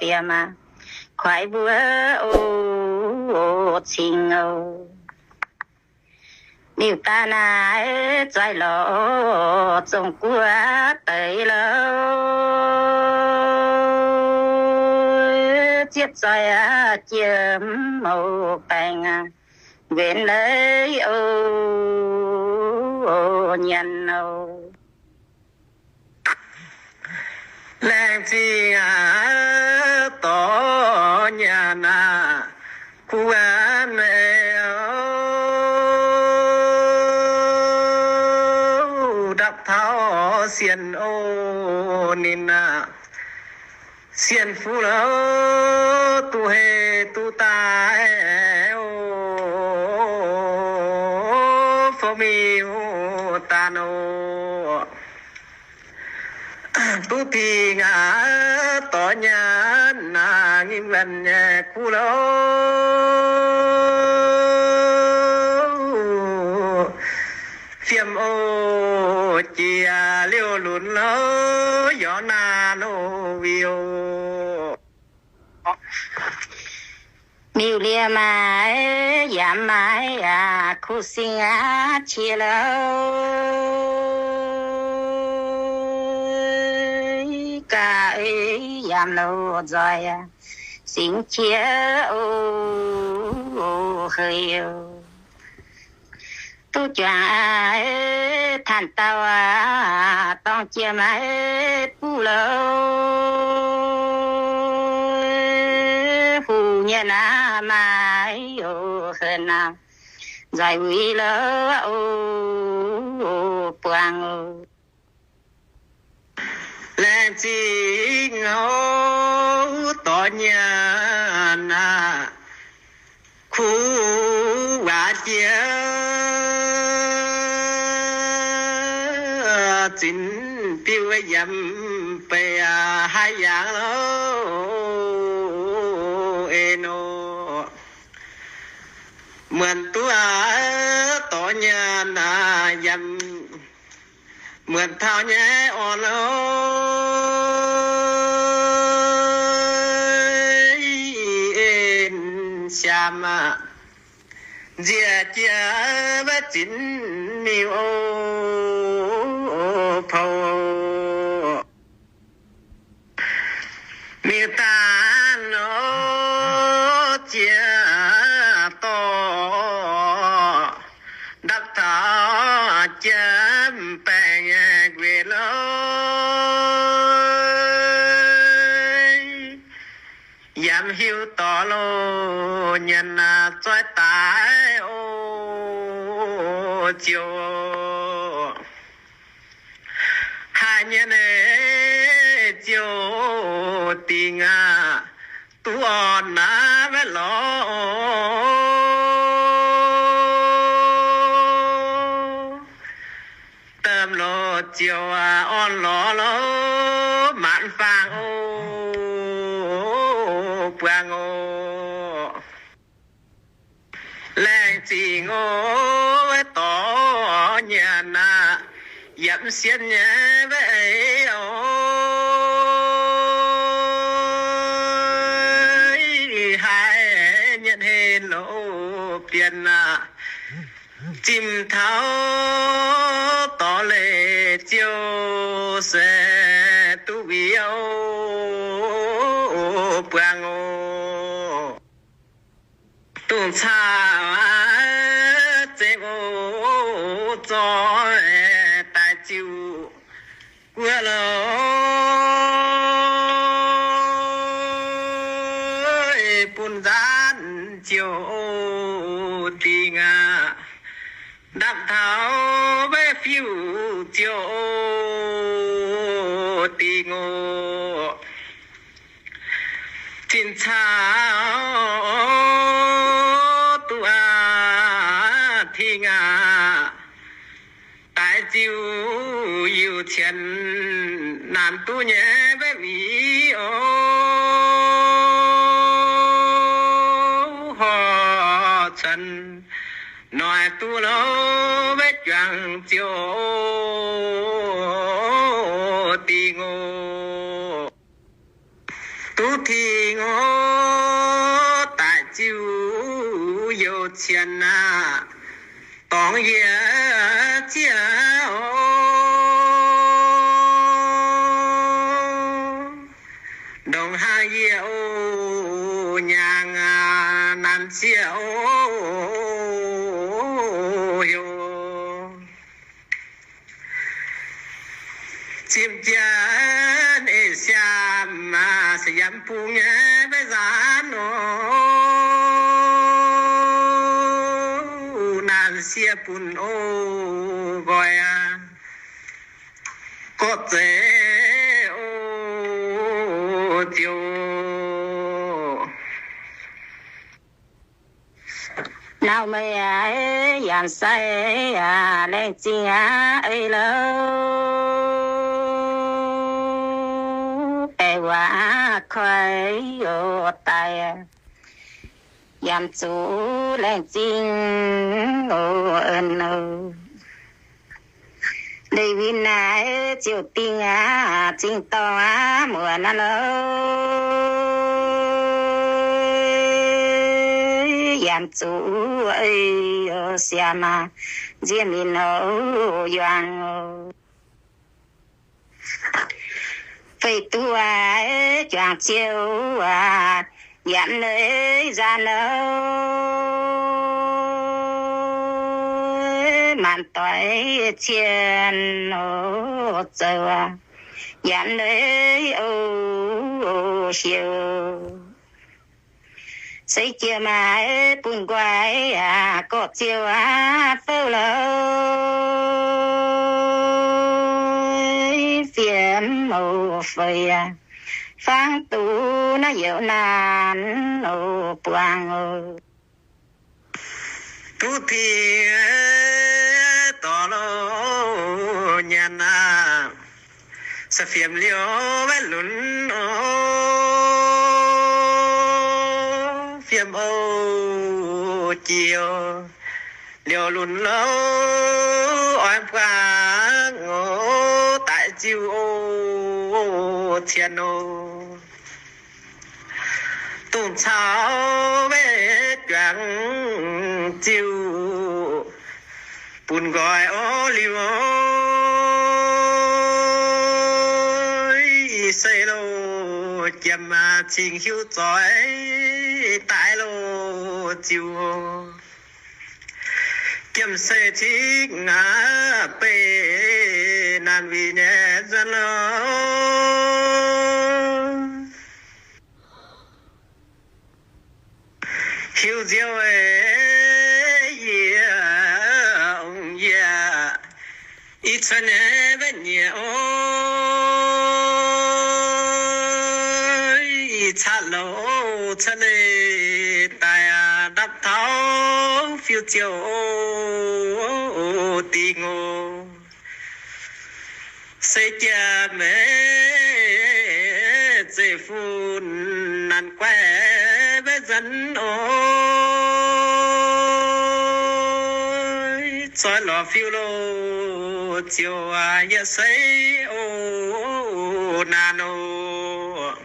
bieqc maah, kuaix mbuo o, cingx oc. Liuz daaih naaiv zoih lorz zongh guoqv deix louh, zieqv zoih jiem oc baengh aqv, nquenx leiz oc, nyanc oc. Laengz zingh aqv, dorh nyanc aqv, kuv aqv, meih oc, ndapv taux sienh oc, ninh aqv, sienh fuqv louh, duqv heix duqv daaih oc, fouv miuc daan oc. Duqv dingh aqv, dorh nyanc aqv, ngim nganc nyei kuv louh, fiem oc, jiex liouh lunx louh, yorc naanc oc, wioc. Miuc-lienh maaiz, yaac maaiz aqv, kuv sing aqv, qiex louh, ga'eix yaac louh nzoih aqv, singx qiex oc, hei oc. Duqv juangc aqv, tanh dauh aqv, dorng jiem aqv, buv louh, huv nyei naaiv maaiz oc, hei naaiv nzoih wuic louh oc, buangh oc. Laengz zingh oc, dorh nyanc aqv, kuv waac jiex, zinx diuh yiem beic aqv, haih yangh loh, en oc. Muonc duqv aqv, dorh nyanc aqv, yiem muonc taux nyei orn oc, en siaam aqv, nziex jiex maiv zinx miuc oc, pou miuc daan oc, jiex dorh ndapv taux jiem baengh nyei nquenx louh, yaac hiuv dorh loh, nyanc aqv, zoih daaih oc, ziouc haiz nyei leiz ziouc dingh aqv, duqv orn naaiv maiv lorz oc. Domh loh ziouc orn lorz loh, maanc faang oc, buangh oc. Laengz zingh oc, dorh nyanc aqv, yaac sienx nyei maiv eix oc, haiz nyei hlen loh, bienh aqv, zimh taux dorh leiz ziouc se duqv wiev oc, buangh oc. Dongh caa zeiv oc, zoih daaih ziouc guoqv loh, bun nzaanv ziouc dingh aqv, ndapv taux maiv fiuv ziouc dingh oc. Zinh caux duqv aqv, tingh aqv, daaih ziouc yiuc qienx, naanc duqv nyei maiv wix oc, horc cuotv noic duqv loh, maiv juangc ziouc dingh oc. Duqv tingx oc, daic ziuc youc cien aac, dorngx yie zieqv oc. Ndongc hnangv yie oc nyaangx aac, nanc sieqv oc heuc. Zimh jienv eix siaam aac, se yaac bungx nyei maiv nzaanx oc. Nanc sieqv bun oc nqoi aac, gorqv zeiz oc ziouc. Nauc meih aac, yaac sai aac, laengz zingh aac, ei louh, baeqc waac koi oc daaih, yaac zuqc laengz zingh oc, en oc. Leiz win naaic ziouc dingh aac, zingh dorngh aac, muoc naaiv louh, yaac zuqc ei oc siaam aac, nziex minc oc yuangx oc. Feix duqv aac, juangc ziouc aac, yaac mv leiz nzaanx oc, maanc doix cien oc zoux aac, yaac mv leiz oc siouc. Seix jiex maaiz bun nqoi aac, gorqv ziouc aac fouv louh, fiem oc feix aac, fangx duqv naaiv youc naanc oc buangh oc. Duqv tingx dorh loz nyanc aac, se fiem liouh maiv lunx oc, fiem oc jiex liouh lunx louh, oix buangh oc daic ziuc oc cien oc. Dongh caux maiv juangc ziuc bun nqoi oc liuz, ih se loh jiem aac cingx hiuv zoix daaih loh ziuc. Jiem se cingx aac beih naanc wih nyei nzuonx loh. Hiuv nziouv yie, ong yie, ih cuotv nyei maiv nyiec oc, ih catv louh cuotv leiz daaih ndapv taux fiuv ziouc dingh oc. Se jaa meih zeiv fun naanc guaih maiv nzanc oc, zoih lorz fiuv loh ziouc yietc seix oc naanc oc.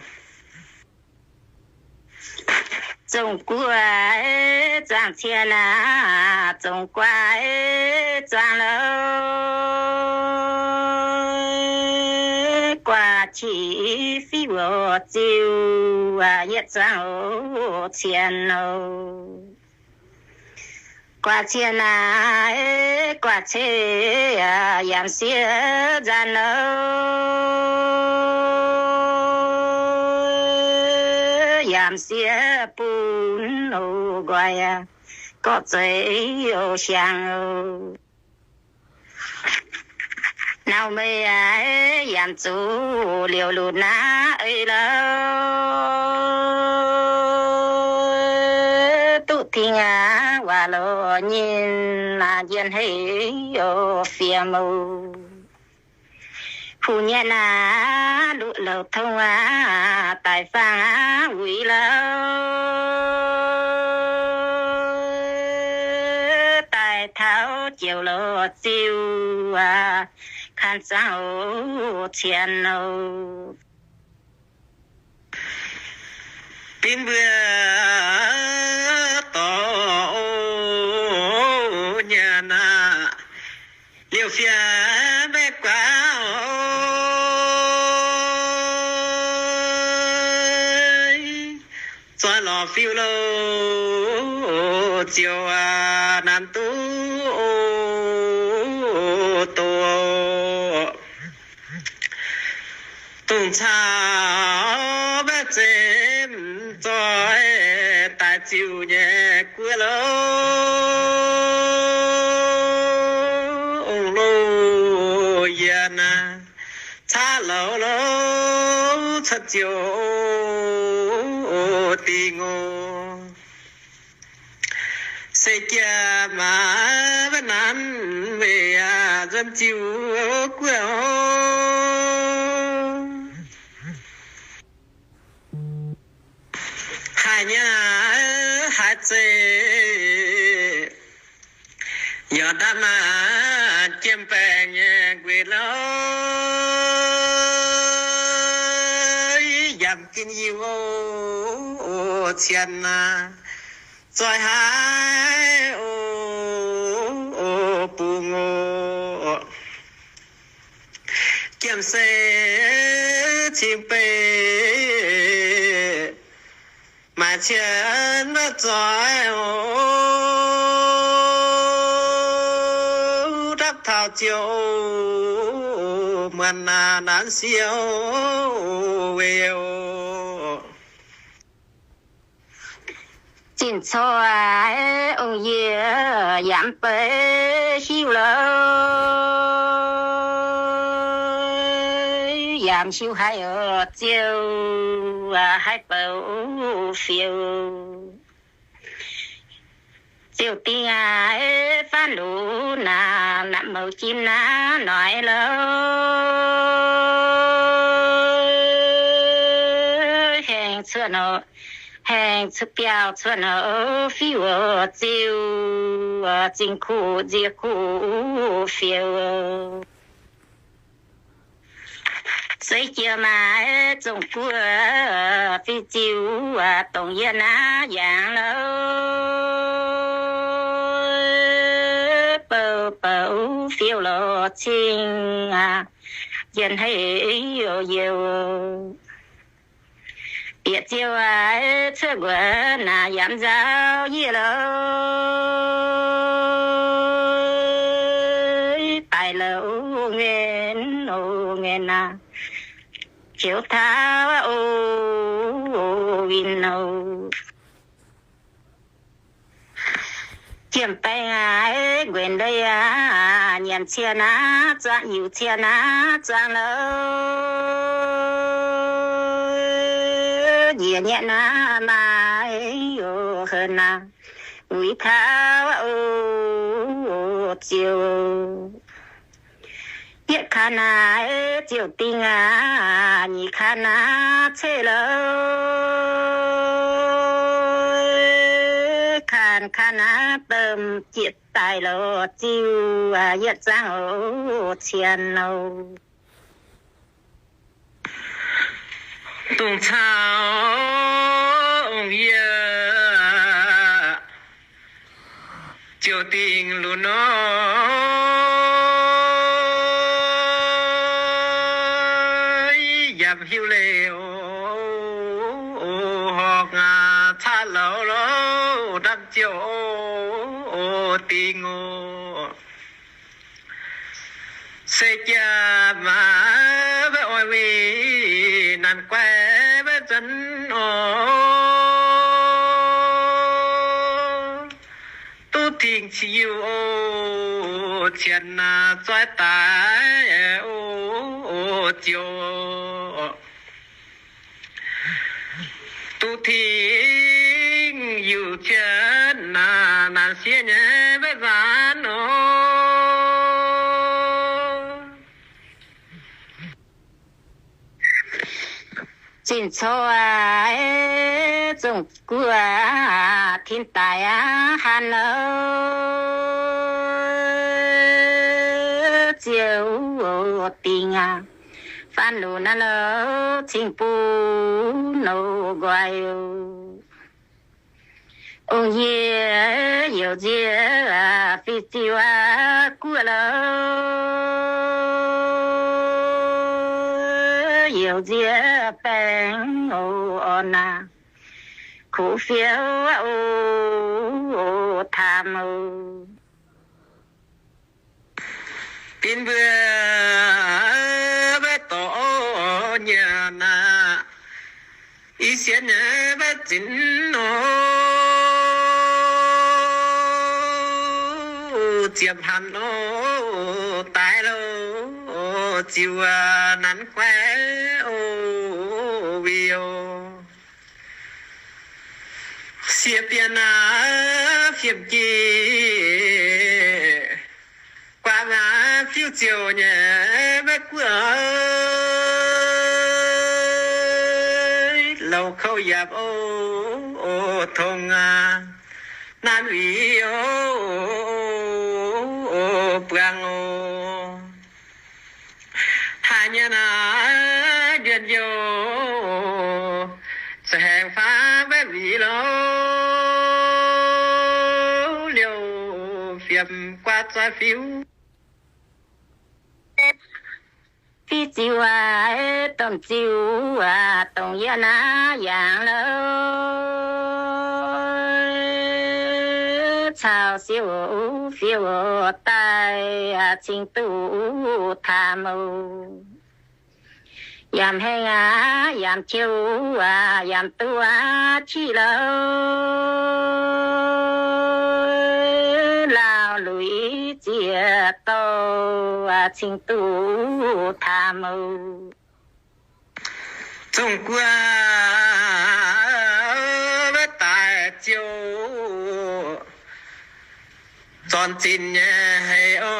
Zongh gu'nguaaic zuangx cien aac, zongh gu'nguaaic zuangx louh, guaax qiex fiuv ziuc aac, yietc zuangx oc cien oc. Guaax cien aac, guaax ceix aac, yaac sieqv nzaanx oc, yaac sieqv bun oc nqoi aac, gorqv zeiz oc siang oc. Nauc meih aac, yaac zuqc liouc lunx aac ei louh, duqv tingx aac waac lorz nyinh aac, njien heix oc fiem oc. Puix nyei naaic luqv louc tong aac, daic faang aac wuic louh, daaih taux jouc loz ziuc aac, kan zaangc oc cien oc. Ninh mbuo dorh nyei naaic, liouh fiev mbaeqv guaax oc, zoih lorz fiuv-louc ziouc nanv duqv doqc. Dongh caux mbaeqv zeiv zoih daaih ziux nyei guoqv lo, ong loz yie naaic, caqv louz louz cuotv ziouc dingh oc. Se jiex maaih mbaeqv nanv weic nzuonx ziux guoqv oc. Haiz nyei naaic, haiz zeiz yaac ndamv maaih jiem-baengc nyei nquenx lo, yaac mv ginv Iu-Cien naaic, zoih haiz oc, bungx oc. Jiem-seix cing-beih maaih cien maiv zoih oc, ndapv taux ziouc muonc naaic nanv siou weic oc. Zinh corc ong-yie yaac mv bei hiuv lorqc, yaac mv hiuv haaix oc, ziouc haih bouc fiou. Ziouc dingh aqv, faanv lux naaic, naaic mouz jim naaic noic lorqc, haengh cuotv nor, haengh cuotv biauv cuotv nor, fiuv ziouc zingh kuv nziex kuv fiou. Se jiex maaih zongh guoqv fiuv ziouc dongh yie naaiv yangh lorqc, bouc bouc fiou lorqc cing njien hei youc. Bieqc ziouc aac, cuotv nquox naaic yaac mv nzauh yie lorqc, daic lorqc o nqen o nqen aac, joux taux o win o. Jiem-baengc aac, nquenc ndeic aac, nyiemc cien aac, zuangx yuc cien aac, zuangx lorqc, njiec nyetv naaic maaih o henx aac, wuic taux o ziouc. Yietv kaav naaic ziouc dingh aac, nyic kaav naaic ceix lorqc, kaav kaav naaic domh jieqv daaih lorqc ziouc aac, yietv zaangv o cien lorqc. Dongh caux ong-yie ziouc dingh lunx nor, yaac mv hiuv leiz o, horngh aac, caqv louz louz ndamv ziouc o dingh o. Se jiex maaih mbaeqv oix winh nanc guaix mbaeqv nzuonx oc, duqv tingx cing Iu-Cien naaic zoih daaih o ziouc. Duqv tingx Iu-Cien naaic nanc sieqv nyei mbaeqv nzaanx oc. Zinh corc aac, zongh guoqv aac, tin daic aac, han lorqc, ziouc dingh aac, Faanv lunc naaiv lorqc, cing bung nouh nqoi. Ong-yie youz nzie fiuv-ziuv guoqv lorqc, youz nzie baeng oc orn aac, kuv fiouv oc taam oc. Binc mbuo maiv dorh nyei naaic, i sienx nyei maiv zinx oc, ziepc hanc oc, daaih loh ziux nanv guaiv oc, win oc. Siex bienx aac, fiem jiex guangc aac, fiuv-ziouc nyei maiv guoqv, louc kouv yaac oc, tongx aac, naanc win oc, buangh oc. Haaix nyungc naaic ndiev youh, za'haengx faanv maiv win lorqc, liouh fiem guaav zoih fiuv. Fiuv-ziuv aac, domh ziuv aac, dongh yie naaiv yangh lorqc, caux siou fiou daaih cing duqv taam oc. Yaac heng aac, yaac qiu aac, yaac duqv aac, qiv lorqc, laauh luic ziex dorh cing duqv taam oc. Zongh guoqv maiv daaih ziouc zornc zinc nyei haic oc,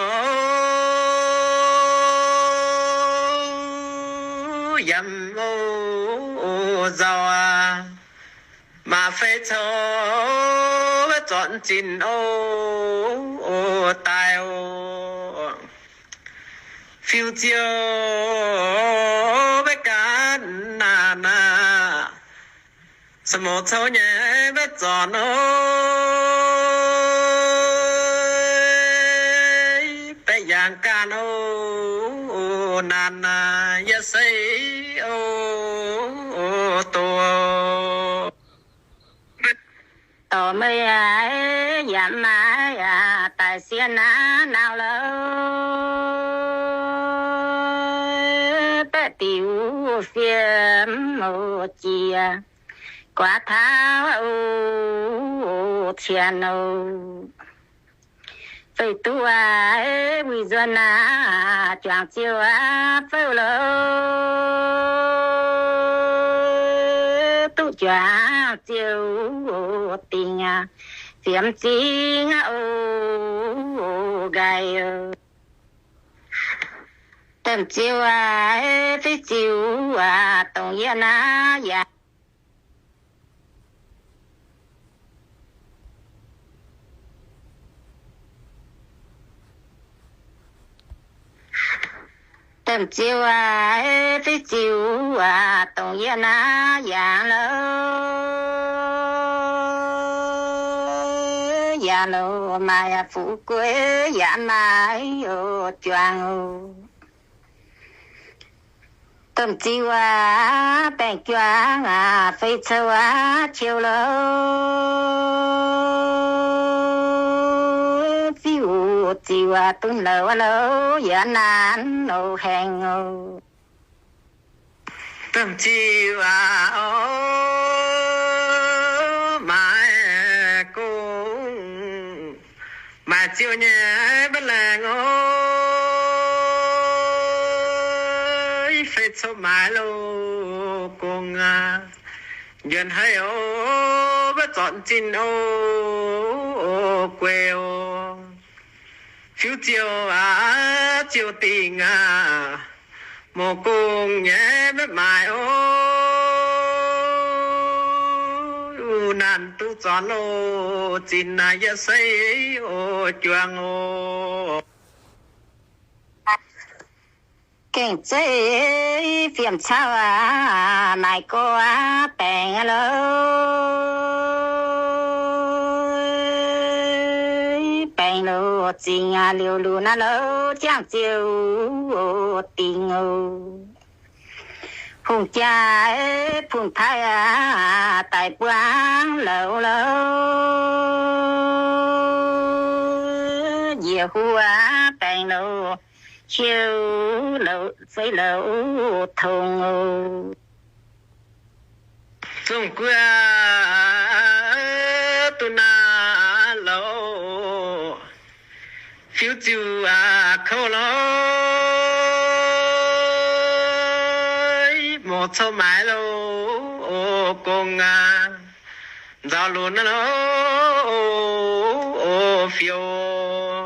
yaac oc nzauh aac, maaih fei cou maiv zornc zinc oc, daaih oc. Fiuv-ziouv maiv gaanv naanc aac, samx cou nyei maiv zornc oc, baeqc yangh gaanv oc, naanc aac, yie se oc, doz. Dorh meih aac, yaac maiv aac, daaih siev naaiv nauc lorqc, baeqc diuc fiem oc jiex, guaax taux oc, cien oc. Feix duqv aac, wuic nzuonx aac, juangc ziouc aac, fouv lorqc, duqv juangc ziouc dingc aac, ziemx zingh aac oc, nqaih oc. Domh ziouv aac, fiuv-ziuv aac, dongh yie naaiv yaac Domh ziouv aac, fiuv-ziuv aac, dongh yie naaiv yangh lorqc, yaac loz maaih fu'jueiv yaac maaih oc juangc oc. Domh ziouv aac, baengh juangv aac, fei cou aac, qiu lorqc, fiuv-ziuv aac, dunv louc aac, louc yaac naanc oc, haengh oc. Domh ziouv aac, oc, maaiz gong, maaiz ziouv nyei maiv laengz oc, fei cou maaiz loz gong aac, njuonx haic oc, maiv zornc zinh oc, guei oc. Fiuv-ziouv aac, ziouv dingc aac, mouz gong nyei maiv maaiz oc, naanc duqv zornc oc, zinh naaic yietc seix oc, juangc oc. Gengh zeiv fiem cauv aqv, naaic gorx aqv, baengc aqv lorqc. Baengc loz zingh aqv, liuz lunx naaiv lorqc, jangx ziouc dingc oc. Hungh jaa, hungh taaix aqv, daic buangv louz lorqc. Njiec huv aqv, baengc loz hiuv louz feix louz tongx oc. Zungh gu'nguaaz duqv naaiv louz, fiuv ziuc aqv kouv lorqc, mouz cou maaiz louz, gong aqv, nzaaux lunx naaiv louz, fiuv.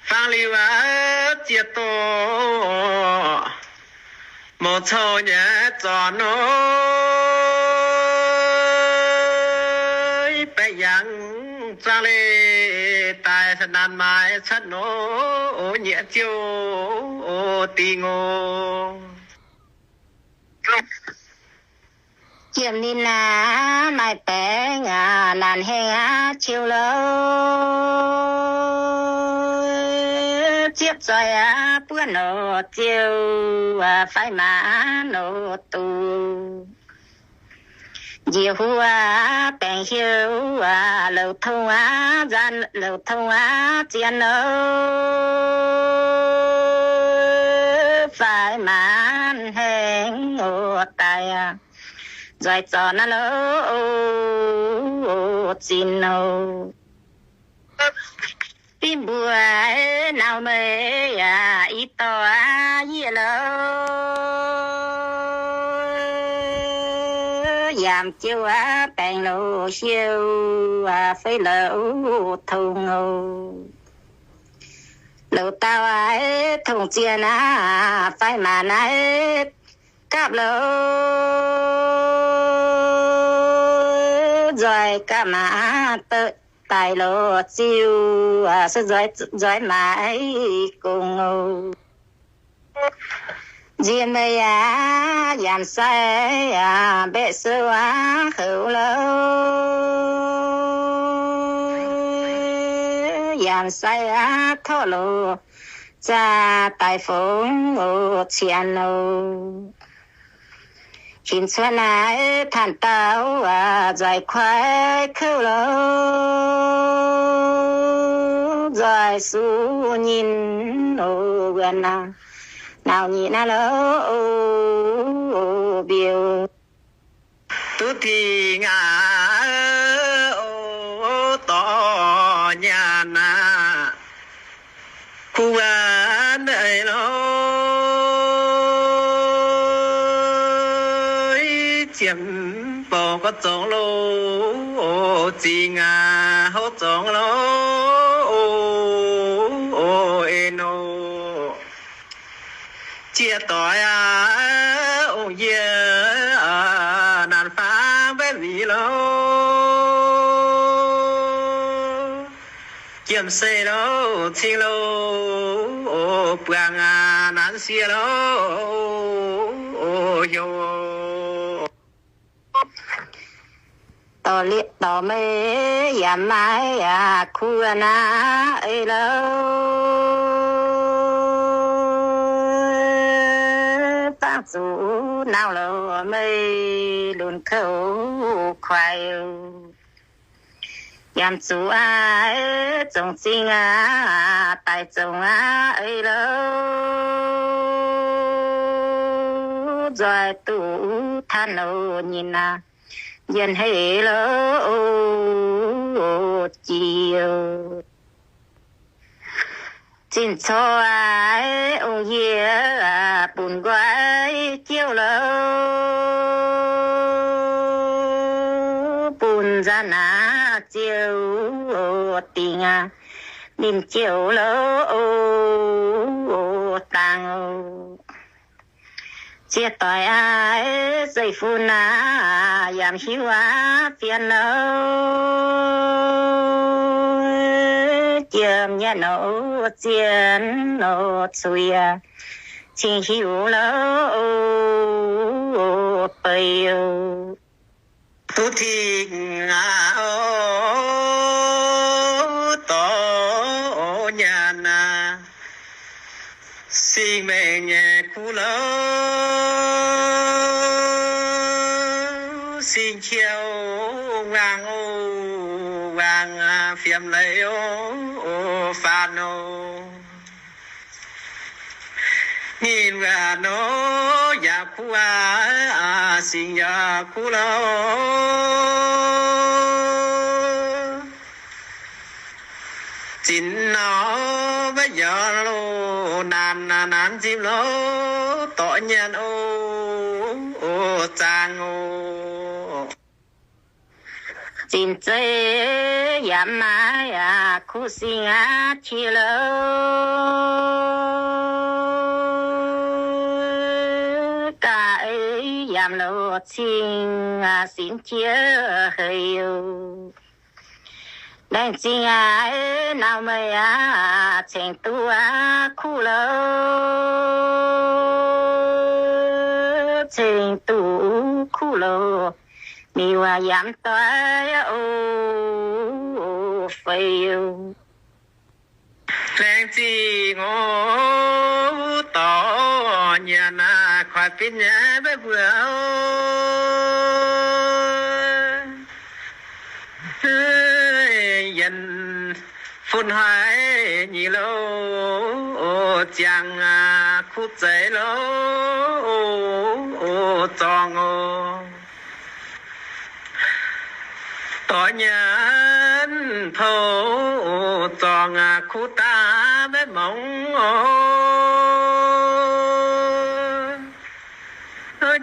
Fangx liuz aqv, ziex dorh mouz cou nyei zornc oc. Baeqc yangh zaangv leih daaih, naanc maaiz cuotv nor, nyieqc ziouc dingh oc. Jiem ninh aqv, maaih baengc aqv, naanc hengx aqv, qiu louz, ziepv zoih aqv, buonv nor ziouc, fai maanc nor duqv. Njiec huv aqv, baengc hiuv aqv, louz tongx aqv, nzaanx louz tongx aqv, zien nor, fai maanc hengx oc, daic aqv, nzoih zorc naaiv louz, zinh oc. Fim mbuo nauc meih aqv, i dorh aqv, yie louz, yaac jouh aqv, baengc louz hiuv aqv, feix louz tongx oc. Louz dauh aqv, tongx zien aqv, fai maanc naaiv gapv louz, nzoih gapv maanc daic louz ziuc, se nzoih maaiz gong oc. Nzie meih aqv, yaac sai aqv, mbaeqc sou aqv, houc louz, yaac sai aqv, torqv louz, zaax daic fongx oc, cien oc. Hinc cuotv naaiv tanh dauh aqv, nzoih kuaix kouv louz, nzoih suv nyinh oc, wuonh aqv, nauc nyic naaiv louz, mbiouh duqv dingh aqv, oc, dorh nyaanh aqv, kuv wuonh eix louz, ziemx bouc gorx zongx louz, zingh aqv, houv zongx louz, oc, en oc. Jiex doic aqv, ong-yie, naanc faang mbaeqv mbic louz, jiemh sei louz, cing louz, buangh aqv, naanc sie louz, heuc. Dorh meih yaac maaih aqv, kuv wuonh eix louz, fangx zuqc nauc louz meih lunx kouv kuaix. Yaac zuqc aqv, zongc zingh aqv, daic zongc aqv, eix louz, nzoih duqv tanh oc, nyinh aqv, njien-heix louz, jiex zinh corc aqv, ong-yie, bun nqoi jiouv louz, bun nzanc aqv, ziouc dingh aqv, ninh jiouv louz, dangh oc. Ziex doic aqv, zeiv-fun aqv, yaac hiuv aqv, fien louz, jiem nyatv nor, zien nor, cuiv aqv, cingx hiuv lorqc, feix youh. Duqv tingx aqv, dorc nyanc aqv, singx mengh nyei kuv louc, singx qiex wangc oc, wangc fiemx leiz oc, faanx oc. Ninh wuov nor yaac kuv aqv, singx yaac kuv louc. Zinx nor maiv yaac loz, naanc naanc nzimv loz, dorc nyanc oc, zaangc oc. Zinx zeiv yaac maiv aqv, kuv singx aqv qiex louc. Ga'eix yaac loz cingx aqv, singx qiex heix youh. Laengz zingh aqv, nauc meih aqv, ceng duqv aqv kuv louc, ceng duqv kuv louc, ninh waac yaac doix oc, feix youh. Laengz zingh oc, dorc nyanc aqv, koiv binv nyei maiv mbuo oc. Yienh fun haiz nyic louh, ziangh kuv zeiz louh, zorngh oc. Dorc nyanc pou, zorngh kuv daav maiv mongx oc.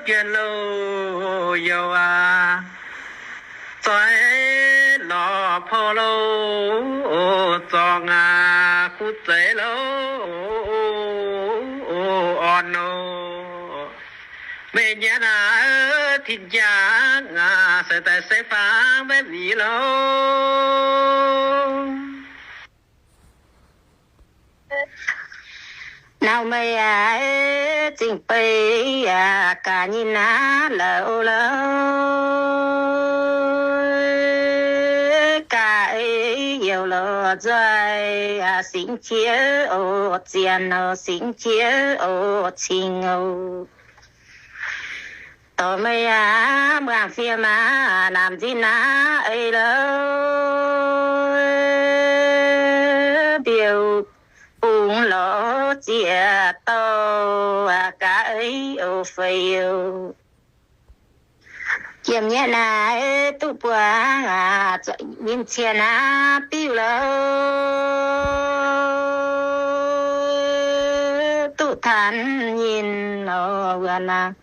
Juonh louh youh aqv, zoih lorz pou louh, zorngh kuv zeiz louh, orn oc. Meih nyanc aqv, tin jangv aqv, se daaih se fangx maiv mi'aqv loh. Nauc meih aqv, zingh beiv aqv, gaax nyei naaiv louh louh, ga'eix youh loz nzoih aqv, singx qiex oc, zienx oc, singx qiex oc, cingx oc. Dorc meih aqv, muangx fiem aqv, naamh nzinh aqv, eix louh, mbiouh bungx lorz ziex dorh aqv, ga'eix oc, feix youh. Jiem nyei naaiv duqv buangh aqv, ninh cien aqv, biuv louh, duqv tanx nyinh oc, wuov naaiv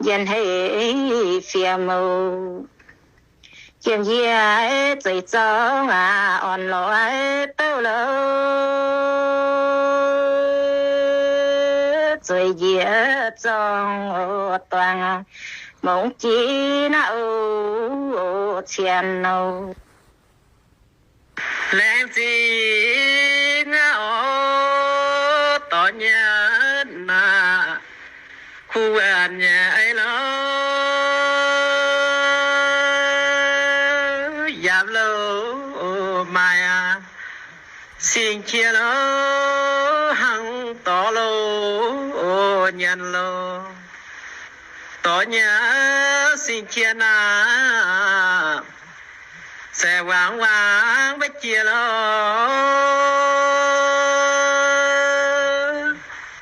njien-heix fiem oc. Jiem yie zeiz zorngh aqv, orn lorz douh louh, zueiz njiec zorngh oc, duangx mongx jiex naaiv oc, cien oc. Laengz zingh aqv oc, dorc nyanc aqv, kuv wuonc nyei eix louh, yaac louh maaih aqv, singx qiex louh, hnangv dorc louh, nyanc louh, dorc nyanc singx qiex naaiv, se wangc wangc maiv jiex loh.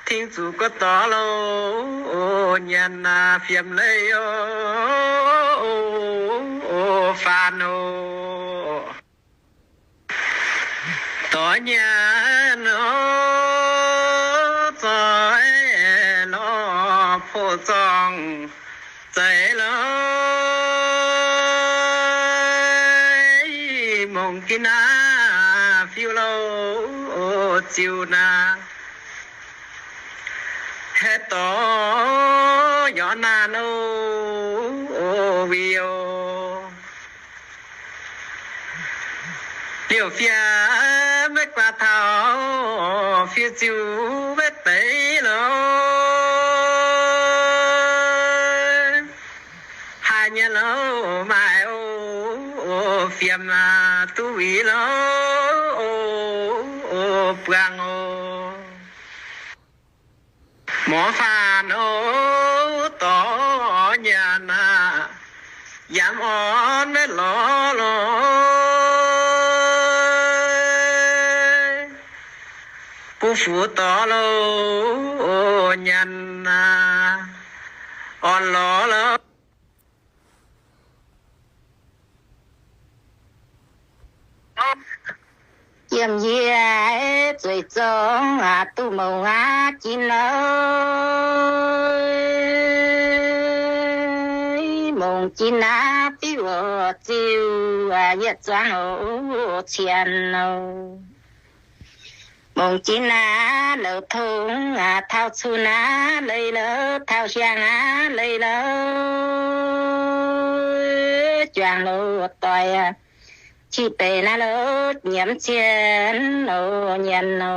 Tingx zuqc gorx dorc louh, nyanc naaiv fiem leiz oc, faanx oc. Dorc nyanc oc, zoih lorz poqc zorngh zeiz louh, mongx jiex naaiv fiuv louh, ziux naaiv haeqv dorc yorc naanc oc, wih oc. Liouh fiev maiv guaax taux, fiuv ziux maiv deix loh. Maaih o, fiemx duqv wix lo, buangh o. Morz faanv o, dorh nyanc aqv, yaac orn naaiv lorz lorz. Bun fuqv dorh lo, nyanc aqv, orn lorz lorz. Yiem yie zueiz zorngv duqv mongc aqv jin lo. Mongc jin aqv, fiuv ziuh yietc zuangx oc, cien oc. Mongc jin aqv, louc tong aqv, taux cun aqv, leih lo, taux hiaang aqv, leih lo, juangc lo doic aqv, qiex deix naaiv lo, nyiemz cien lo, nyiemz lo.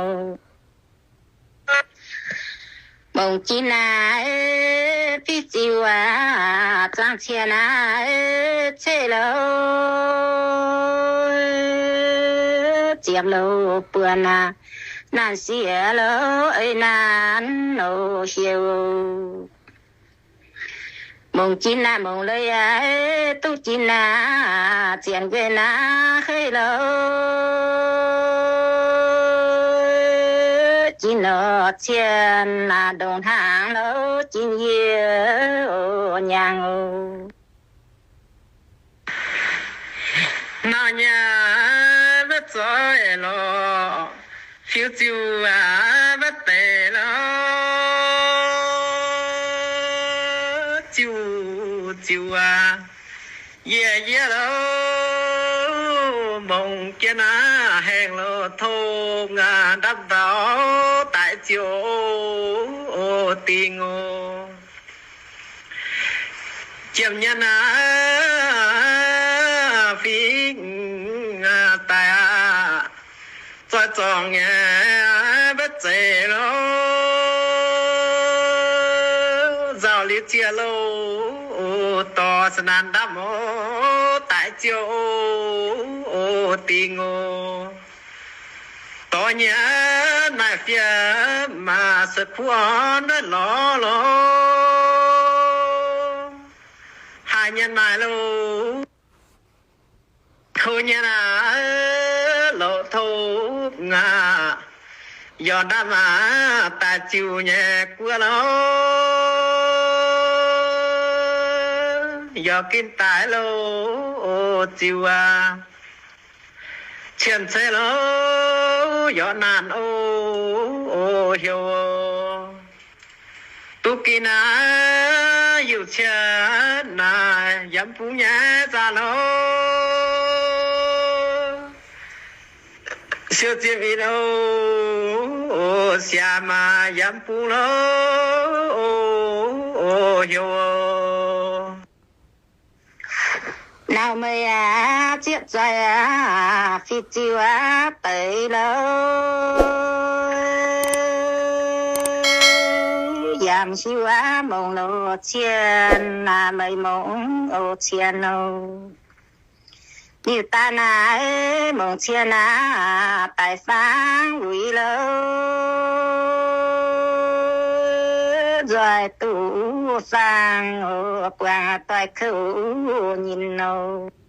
Mongc jin aqv, fiuv ziuh aqv, zuangx cien aqv, ceqv lo, ziepc lo, buonc aqv, naanc sieqv lo, ei naanc lo, hieu. Mongc jin aqv, mongc leiz aqv, duqv jin aqv, zienc nquenh aqv, hei lo, jin lo, cien aqv, ndongc hnaangx lo, jin yie o, nyaangh o. Nauc nyaanh maiv zoih lorqc, fiuv ziuh aqv maiv deix lorqc, ziuh ziuh aqv, yie yie lo, mongc jienv aqv, haengh lo, tong aqv, ndapv ndau daaih ziouc o, dingh o. Jiem nyanc aqv, fingx daaih aqv, zoih zorngc nyei maiv zeiz lo, nzauh liuz ziex lo, dorh sa'naanc ndapv o, daaih ziouc o, dingh o. Dorh nyei naaic fiev maaih sueih kuv orn naaiv lorz lorz. Haaix nyei naaic lo, kou nyei naaic loc tov aqv, yaac ndamv aqv, daaih ziux nyei guoqv lo, yaac ginv daaih lo, ziux aqv. Cien ceix lo, yaac naanc o, heuc o. Duqv ginv naaic, yiuc cien naaic, yaac mv bungx nyei zaah lo. Siou ziex win o, siaam aac, yaac mv bungx lo, heuc o. Nauc meih aac, zieqv zoih aac, fiuv ziuh aac, deix lo, yaac mv hiuv aac, mongc lo cien aac, meih mongc o cien lo. Liuz daaih naaic mongc cien aac, daaih fangx wuic lo, nzoih duqv fangx o, buangh doix kouv nyinh lo.